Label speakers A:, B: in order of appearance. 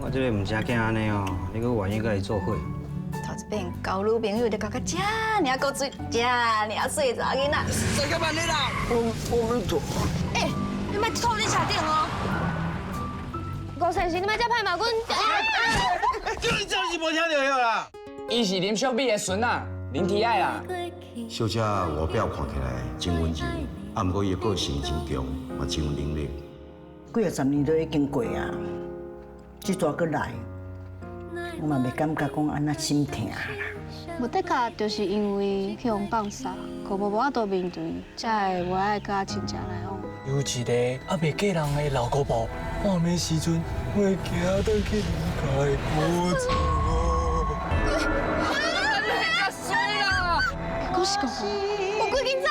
A: 我這个毋正囝按呢哦，你閣願意佮伊做伙？
B: 頭一遍交女朋友就交甲遮爾古錐，遮爾媠的查某囡仔。
C: 誰敢辦你啦？我我們妥。
B: 欸，你莫吐佇車頂哦。
D: 吳先生，你莫遮歹嘛，阮。
C: 這你這是無聽著啦。
E: 伊是林淑美的孫仔，林天愛啦。
F: 小姐外表看起來真溫柔，啊，毋過伊的個性真強，嘛真有能力。
G: 幾仔十年都已經過啊，這逝閣來，我嘛袂感覺講按怎心疼啦。
D: 無的確就是因為去予放殺，閣無法度面對，才會無愛佮親戚來往。
H: 有一个猶未嫁人的老姑婆，半暝時陣會行轉去離開古厝。
E: 你遮衰啦！
D: 講是講，我趕緊走。